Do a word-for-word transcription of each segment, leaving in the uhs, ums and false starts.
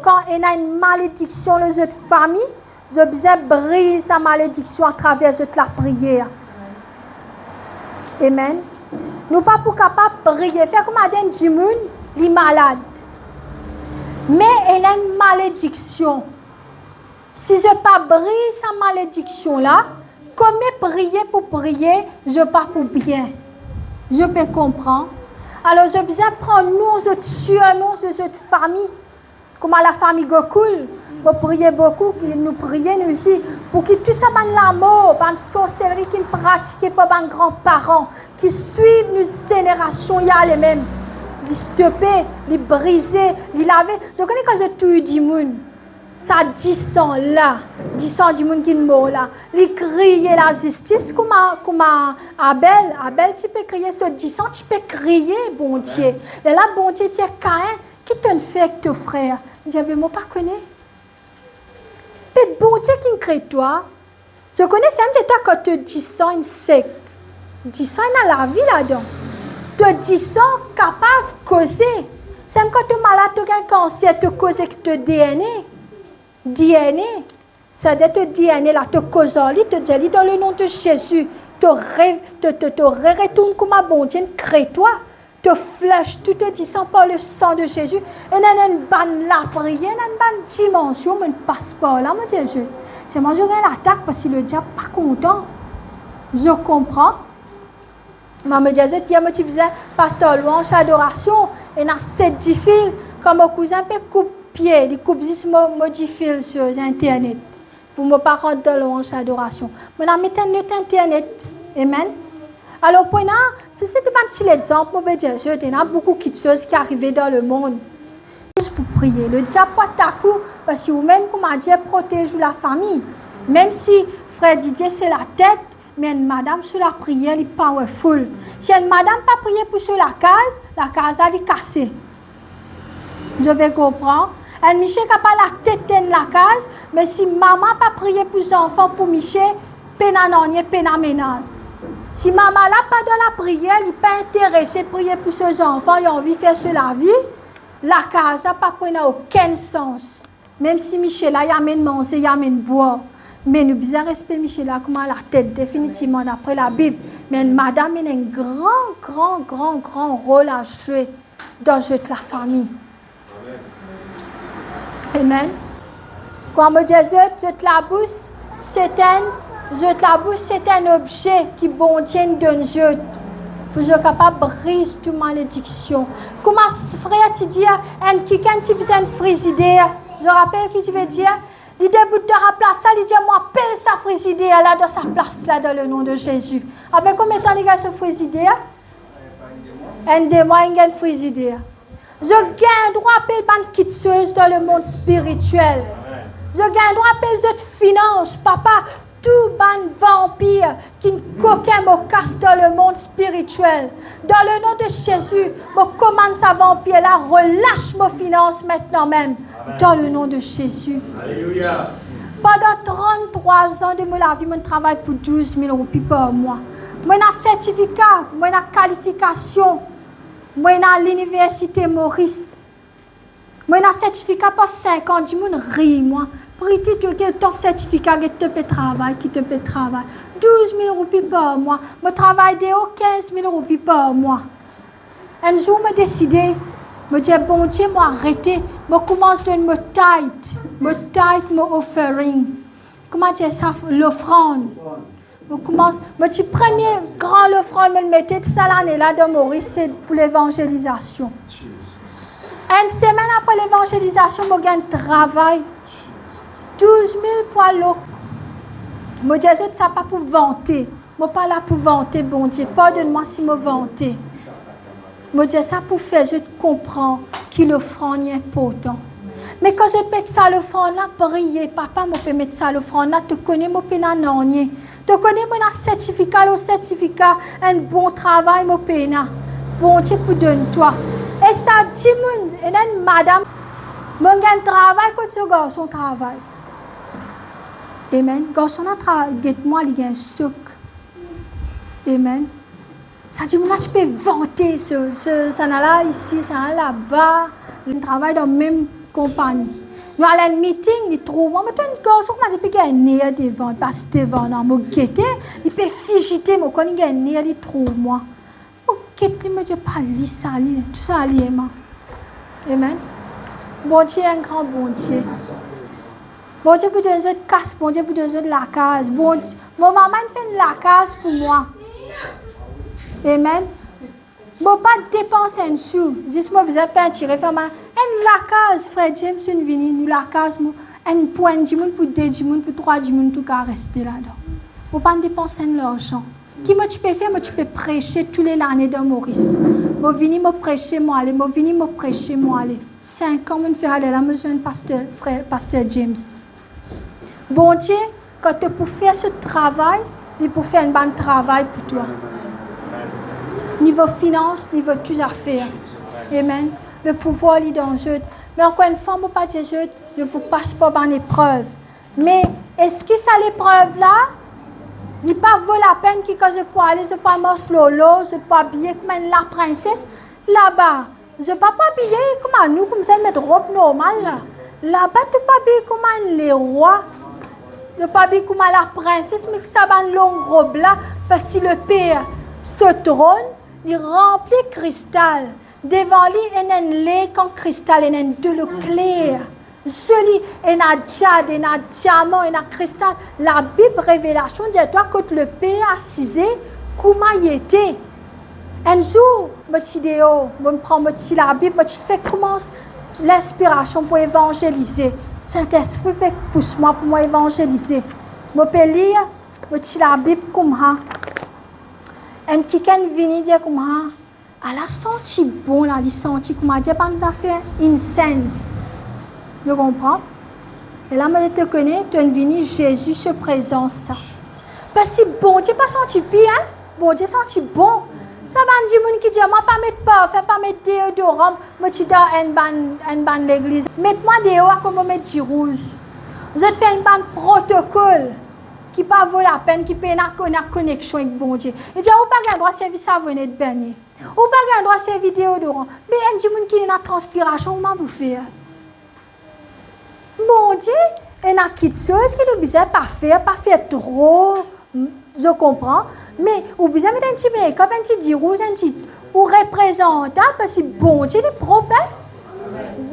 kan ena enn malediksion lor zot fami, zot bizin briz sa malediksion atraver zot lapriyer. Amen. Nou pa pou kapav priye. Fer kouma dir enn dimoun, li malad. Me ena enn malediksion. Si zot pa briz sa malediksion la, komie priye pou priye, zot pa pou bien. Zot pe konpran? Alor, zot bizin pran non zot, sirnon zot, zot fami. Kouma lafami Gokul, mo priye boukou, ki nou priye nou osi, pou ki tou sa bann lamor, bann sorselri ki pratike par bann granparan, ki swiv nou zenerasion, li ale mem, li stope, li brize, li lave. Zot kone kan zot touy dimoun, sa disan la, disan dimoun ki mor la, li kriye lazistis kouma, kouma Abel. Abel ti pe kriye, so disan ti pe kriye Bondie. Lerla Bondie dir Kain, "Ki to'nn fer ek to frer?" Li dir, "Be mo pa kone." Be Bondie ki kre twa, zot kone, samem twa kan to disan inn sek, disan ena lavi ladan. To disan kapav koze. Samem kan to malad, to gagn kanser, to koz ek to D N A. D N A. Savedir to D N A la, to koz ar li, to dir li, "Dan le nom de Jésus, to re-, to, to, to re-, retourn kouma Bondie inn kre twa." To flush tou to disan par le sang de Jésus. Ena enn bann lapriyer, ena enn bann dimansion, mo'nn pas par la, mo dir zot. Selman zot gagn latak parski lediab pa kontan. Zot konpran? Mwa, mo dir zot, yer mo ti bizin pas dan lwanz adorasion, ena set difil, kan mo kouzin pe koup pie, li koup zis mo, mo difil lor internet. Pou mo pa rant dan lwanz adorasion, mo'nn met enn lot internet. Amen. Alor, pou ena, se, se ti bann ti lexanp mo pe dir zot, ena boukou kiksoz ki arive dan lemond. Zis pou priye. Lediab pou atak ou, parski ou mem, kouma dir, protez ou lafami. Mem si frer Didier se latet, me enn madam so lapriyer, li powerful. Si enn madam pa priye pou so lakaz, lakaz la, li kase. Zot pe konpran? Enn misie kapav latet enn lakaz, me si mama pa priye pou zanfan, pou misie, pena nanye, pena menaz. Si mama la pa dan lapriyer, li pa interese priye pou so zanfan, li anvi fer so lavi, lakaz la pa pou ena okenn sans. Mem si misie la, li amenn manze, li amenn bwar, me nou bizin respekte misie la kouma latet, definitivman, dapre Labib. Me enn madam ena enn gran, gran, gran, gran rol a zwe dan zot lafami. Amen. Kan mo dir zot, zot labous, se enn, zot labous, se enn obze ki Bondie inn donn zot, pou zot kapav briz tou malediksion. Kouma s-, frer ti dir, enn kikenn ti bizin frizider. Zot rapel ki ti ve dir? Li debout dan sa plas la, li dir, "Mo apel sa frizider la dan sa plas la, dan le nom de Jésus." Apre konbien tan li gagn so frizider? Enn de mwa, li gagn frizider. Zot gagn drwa apel bann kiksoz dan lemond spiritiel. Zot gagn drwa apel zot finans, papa, tou bann vanpir ki kokin mo kas dan lemond spiritiel. Dan le nom de Jésus, mo komann sa vanpir la, relas mo finans aster mem. Dan le nom de Jésus. Alelouya. Pandan tranntrwa an de mo lavi, mo'nn travay pou douz mil roupi par mwa. Mo ena sertifika, mo ena kalifikasion, mo ena Liniversite Moris. Mo ena sertifika par sink an, dimoun riy mwa. Priti, to gagn tan sertifika, get to pe travay, ki to pe travay. Douz mil roupi par mwa. Mo travay deor, kinz mil roupi par mwa. Enn zour mo deside, mo dir, "Bondie, mo arete, mo koumans donn mo tithe, mo tithe, mo offering." Kouma dir sa, lofrann. Mo koumans, mo ti premie gran lofrann mo mete sa lane la dan Moris, se pou levanzelizasion. Enn semenn apre levanzelizasion, mo gagn travay. Douz mil pwa lor. Mo dir zot, sa pa pou vante. Mo pa la pou vante Bondie. Pardonn mwa si mo vante. Mo dir sa pou fer zot konpran ki lofrann li inportan. Me kan zot met sa lofrann la, priye, "Papa, mo pe met sa lofrann la, to kone mo pena nanye. To kone mo ena sertifika lor sertifika, enn bon travay mo pena. Bondie pou donn twa." E sa dimoun, ena enn madam, mo gagn travay kot so garson travay. Amen. Garson la tra-, get mwa, li gagn sok. Amen. Sa dimoun la ti pe vante, so, so, sa ena la isi, sa ena la laba, li travay dan mem konpagni. Nou al enn miting, li trouv mwa, mo trouv enn garson, kouma dir, pe gagn ner devan, li pas devan, non, mo gete, li pe fizite, mo konn li gagn ner, li trouv mwa. Mo get li, mo dir, pa li sa li, tou sa li ema. Amen. Bondie enn gran Bondie. Bondie pou donn zot kas, Bondie pou donn zot lakaz. Bondie, mo mama inn fer enn lakaz pou mwa. Amen. Mo pa depans enn sou, zis mo bizin pintire, fer mwa enn lakaz. Frer James inn vini, nou lakaz, mo, enn pou enn dimoun, pou de dimoun, pou trwa dimoun, tou kapav reste ladan. Mo pa'nn depans enn larzan. Ki mo ti pe fer? Mo ti pe prese tou le lane dan Moris. Mo vini, mo prese, mo ale, mo vini, mo prese, mo ale. Sink an mo'nn fer, lerla mo zwenn paster, frer, paster James. Bondie, kan to pou fer so travay, li pou fer enn bann travay pou twa. Nivo finans, nivo tou zafer. Amen. Le pouvwar li dan zot. Me ankor enn fwa, mo pa dir zot, zot pou pas par bann eprev. Me eski sa leprev la, li pa vo lapenn ki kan zot pou ale, zot pou al mars lor lor, zot pou abiye kouma enn laprinses? Laba, zot pa pou abiye kouma nou, koumsa met rob normal la. Laba, to pou abiye kouma enn lerwa. To pou abiye kouma laprinses, me ki sa bann long rob la, parski Leper so tronn, li ranpli kristal. Devan li ena enn lek an kristal, ena enn delo kler, zoli, ena diad, ena diaman, ena kristal. Labib Revelasion dir twa kot Leper asize, kouma li ete. Enn zour, mo ti deor, mo pran mo ti Labib, mo ti fek koumans linspirasion pou evanzelize. Sintespri pe pous mwa pou mo evanzelize. Mo pe lir mo ti Labib koumsa. Enn kikenn vini dir koumsa, ala santi bon la, li santi kouma dir bann zafer incense. To konpran? E la mo dir to kone, to'nn vini Zezi so prezans sa. Parski Bondie pa santi pir, hein? Bondie santi bon. Sa bann dimoun ki dir mwa pa met parfin, pa met deodoran, mo ti dan enn bann, enn bann legliz. Met mwa deor akoz mo met dirouz. Zot fer enn bann protokol ki pa vo lapenn, ki pena, ena koneksion ek Bondie. Li dir ou pa gagn drwa servi savon et begne. Ou pa gagn drwa servi deodoran. Me enn dimoun ki ena transpirasion, kouma pou fer? Bondie ena kiksoz ki nou bizin pa fer, pa fer tro, to konpran? Me ou bizin met enn ti make-up, enn ti dirouz, enn ti, ou reprezantab, parski Bondie li prop, hein?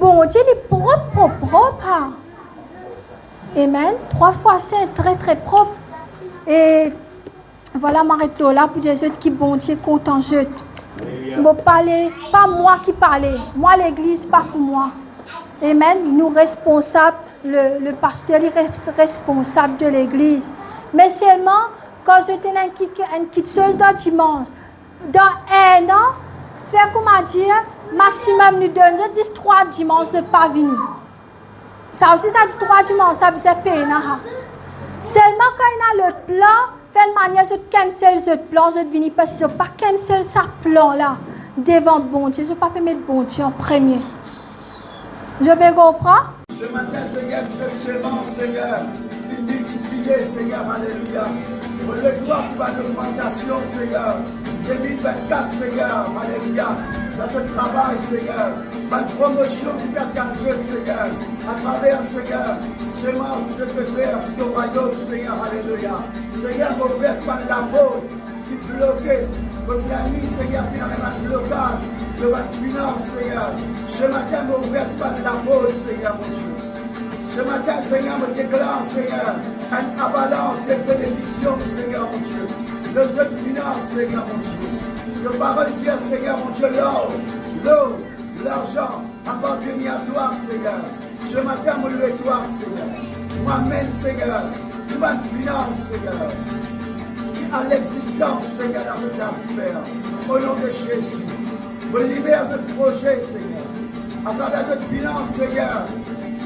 Bondie li prop, prop, prop, hein? Amen. Trwa fwa sin, tre, tre prop. E vwala, mo aret lor la pou dir zot ki Bondie kontan zot. Mo pale, pa mwa ki pale. Mwa, legliz pa pou mwa. Amen. Nou responsab, le, le paster li res-, responsab de legliz. Me selman, kan zot ena enn ki-, enn kiksoz dan dimans, dan enn an, fer kouma dir, maximum nou donn zot zis trwa dimans, zot pa vini. Sa osi, sa dir trwa dimans, sa bizin pena, ha. Selman kan ena lot plan, fer manier zot cancel zot plan, zot vini, parski zot pa cancel sa plan la devan Bondie, zot pa pe met Bondie an premie. Zot pe konpran? Ce matin, Seigneur, ki zot semans, Seigneur, vinn miltiplie, Seigneur, alelouya. Mo leve twa pou bann logmantasion, Seigneur, de mil vinn-kat, Seigneur, alelouya, dan zot travay, Seigneur. Bann promosion ki pe atann zot, Seigneur, atraver, Seigneur, semans ki zot pe fer pou to rwayom, Seigneur, alelouya. Seigneur, mo ouver bann laport ki bloke, kot lennmi, Seigneur, finn amenn bann blokaz lor bann finans, Seigneur. Ce matin, mo ouver bann laport, Seigneur, mon Dieu. Ce matin, Seigneur, mo deklar, Seigneur, enn avalans de benediction, Seigneur mon Dieu, lor zot finans, Seigneur mon Dieu. To parol dir, Seigneur mon Dieu, lor, lor, larzan apartenir a twa, Seigneur. Ce matin, mo lwe twa, Seigneur. Mo amenn, Seigneur, tou bann finans, Seigneur, ki a lexistans, Seigneur, dan zot lavi, Per. O non de Zezi. Mo liber zot proze, Seigneur. Atraver zot finans, Seigneur,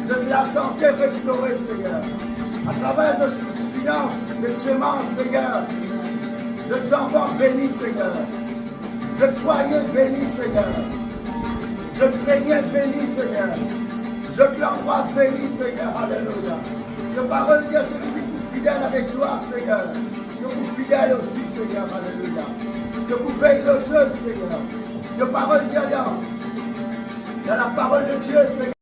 zot lasante restore, Seigneur. Atraver zot finans, zot semans, Seigneur, zot zanfan beni, Seigneur. Zot fwaye beni, Seigneur. Zot grenie beni, Seigneur. Zot landrwa beni, Seigneur. Alelouya. To parol dir, selwi ki pou fidel avek twa, Seigneur, to pou fidel osi, Seigneur. Alelouya. To pou vey lor zot, Seigneur. To parol dir dan, dan laparol de Die, Seigneur.